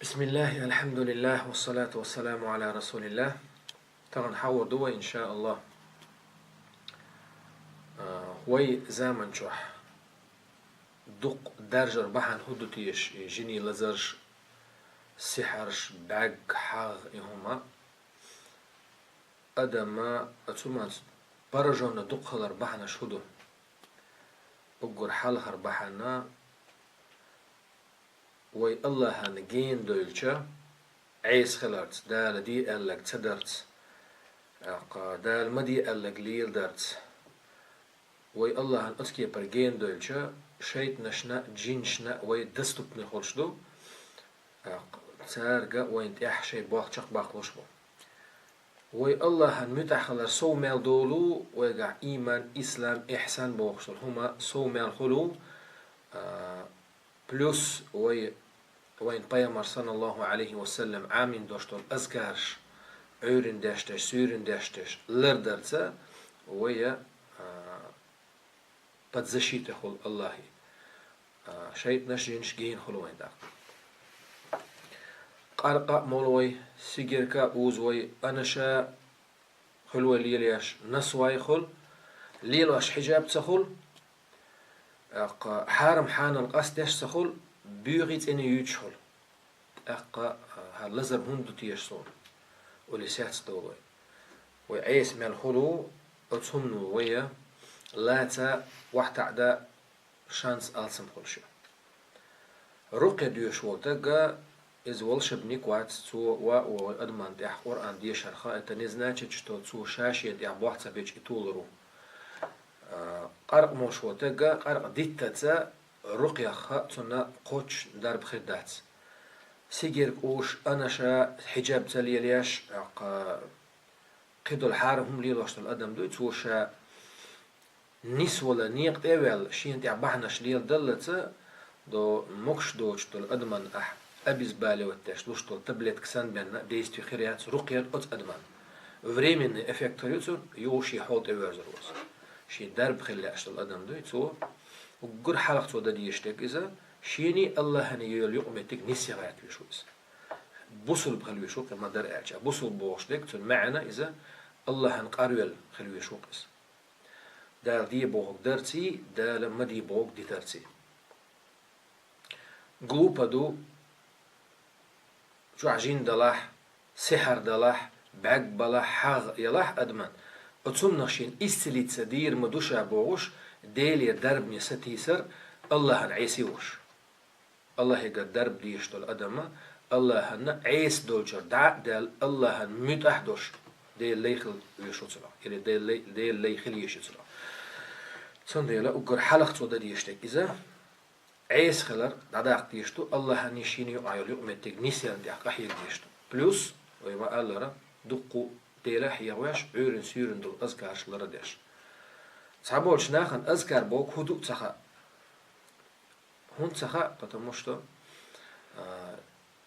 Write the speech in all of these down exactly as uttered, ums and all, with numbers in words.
بسم الله، الحمد لله، والصلاة والسلام على رسول الله. Тахана хьахор ду вай, иншааллах. А, вай заман чохь дукха даржар бахьана хӀун ду теша, и жиний лазарш, сихьарш, бӀаьрг, хьагӀ, и хӀума. Адаман оцу хӀуманца поражённый дукха хилар бахьанаш хӀун ду? Уггар хьалхара бахьана вай Аллахьана гена дойлча, Ӏеса хиларца, Дала де аьлларг ца дарца, тӀаккха Дала ма де аьлларг леладарца, вай Аллахьана оцу кепара гена дойлча, шайтӀанашна а, жинашна а вай доступный хуьлуш ду, тӀаккха цаьрга вайна тӀехь шайн болх чекхбаккхалуш бу. Вай Аллахьана муьтӀахь хилар сов мел долу, вайгахь ийман, ислам, ихьсан бохуш долу хӀума сов мел хуьлу, а, плюс вай, вайн пайхамар, саллаллаху Ӏалайхи ва саллам, Ӏамийна долуш долу азкараш, Ӏуьйрина деш деш, суьйрина деш деш лардарца, вай, а, под защитой хуьлу Аллахьан. А, шайтӀанаш, жинаш гена хуьлу вайн тӀаккха. Къаркъа а молу вай, сигерка а узу вай, анаша хуьлу вай лелаеш, насвай хуьлу, лелош хьижаб ца хуьлу, тӀаккха хьарам хьанал къастдеш ца хуьлу, боьхий цӀений юьйцуш хуьлу. ТӀаккха, а, хӀара лазар хӀунда ду теша суна? Олий сецдолу вай. Вай Ӏеса мел хуьлу, оцу хӀумано вай лаца, охьатаӀада шанс, алсам хуьлуш ю. Рукъя доьшуш волу стаг, иза волшебник вац, цо ван а ван вай адаман тӀехь Къуръан дешарх, это не значит, что цо ша шена тӀехь болх ца бича и толур ву. А, къаркъа молуш волу стаг, къаркъа диттаца, рукъях цунна кхоччуш дарба хир дац. Сигерка узуш, анаша, хьижаб ца лелаеш, тӀаккха кхидолу хьарам хӀума лелош долу адам дуй, цо ша нисвала некъа тӀе а ваьлла, шена тӀехь бахьанаш леладаллалца, до могуш доцуш долу адаман ахь обезболивать деш луш долу таблетка санна бен действие хир яц рукъян оцу адаман. Временный эффект хир ю цуьнан, юха шен хьол тӀе воьрзур ву иза. Шен дарба хила лаьаш долу адам дуй, цо уггар хьалха цо дан дезаш дерг иза, шений Аллахьаний йолу юкъаметтиг нисъян гӀертавеш ву иза. Бусулба хила веш ву-кх и, ма-дарра аьлча. Бусулба бохуш дерг, цуьнан маьӀна иза, Аллахьан къарвелла хила веш ву-кх иза. Дала де бохург дарций, Дала ма де бохург дитарций. Глупо ду, чохь жин далахь, сихьар далахь, бӀаьрг балахь, хьагӀ ялахь адаман, оцунах шена исцелиться дийр ма ду ша бохуш, Делера дарбане сатийсар, Аллахьан Ӏеса йолуш. Аллахьегара дарба дезаш долу адама, Аллахьанна Ӏеса долчуьра дӀа а даьлла, Аллахьан муьтӀахь долуш, Делан лай хила веш ву цунах, или Делан лай, Делан лай хила езаш ю цунах. Цундела уггар хьалха цо дан дезаш дерг иза, Ӏеса хилар дӀадаккха дезаш ду, Аллахьаний шена юкъахь йолу юкъаметтиг нисъян тӀехь къахьега дезаш ду. Плюс, вай ма-аллара, дуккха а Дела хьехавеш, Ӏуьйрина суьйрина долу азкараш лара деш. Цхьаболчу нахана азкар бохург хӀун ду а ца хаьа. ХӀунда ца хаьа, потому что, а,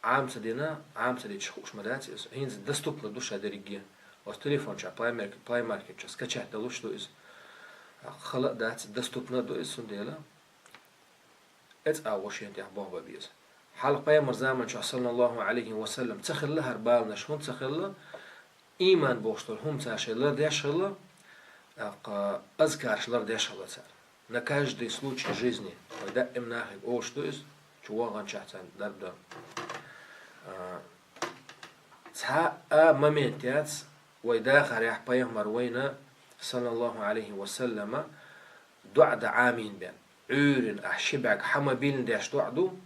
Ӏама ца дина, Ӏама ца дича хууш ма дац иза. ХӀинца доступно ду ша дерриге. Оцу телефон чохь Play Market, Play Market чохь скачать далуш ду иза. Хала а дац, доступно а ду иза, цундела. Эцкъа ву шена тӀехь болх бан беза. Хьалха пайхамар заман чохь, саллаллаху Ӏалайхи ва саллам, ца хилла хӀара баланаш, хӀунда ца хилла? Ийман бохуш долу хӀума цара шайн лардеш хилла, тӀаккха азкараш лардеш хилла цара. На каждый случай жизни. Вай даим нахе олуш ду иза, чу ваханчохь царна дарба дан. А, цхьа а момент яц, вай дахарехь пайхамар вайна, саллаллаху Ӏалайхи ва саллама, доӀа дан Ӏамийна бен. Ӏуьйрина ахь ши бӀаьрг хьа ма-биллина деш доӀа ду,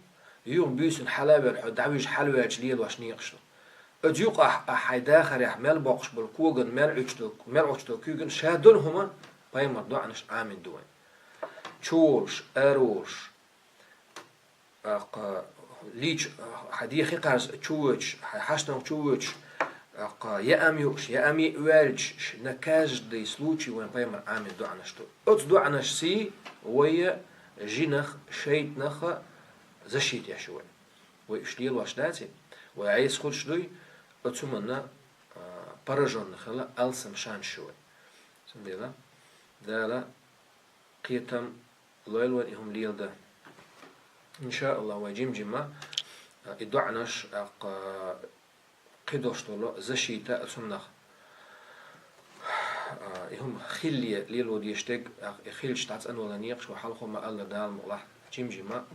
юха буьйсанна хьала а ваьлла хьо дӀавижа хьалаваьлча лелош некъаш ду. Оцу юкъахь ахь хьайн дахарехь мел боккхуш болу когана мел Ӏуьттуш долу, мел Ӏуьттуш долу куьйгана ша долу хӀума пайхамар доӀанаш Ӏамийна ду вайн. Чу волуш, ара волуш, тӀаккха лийча, хьан дехи кхарса чу воьдуш, хьайн хьаштанга чу воьдуш, тӀаккха яа ма юуш, яа ма йиъ ваьлча, ш-, на каждый случай вайн пайхамар Ӏамийна доӀанаш ду. Оцу доӀанашций вай жинах, шайтӀанах защита еш ю вай. Вай уьш лелош даций, вай Ӏеса хуьлуш дуй, оцу хӀуманна, а, поражённый хила алсам шанс ю вай. Цундела Дала кхетам лойла вайн и хӀума леладан. Иншааллах, вай жим-жима И доӀанаш, тӀаккха кхидолуш долу защита а цунах. И хӀума хилале лело дезаш дерг, тӀаккха и хилча дӀа цӀанвала некъаш вай хьалха ма-аллара, Дала мукъалахь, жим-жима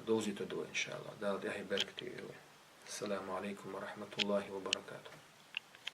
довзуьйтур ду вай, иншаАллахӀ. Дала тӀаьхье беркате йойла вай. Ассаламу Ӏалайкум ва рахьматуллахӀи ва баракатухӀ.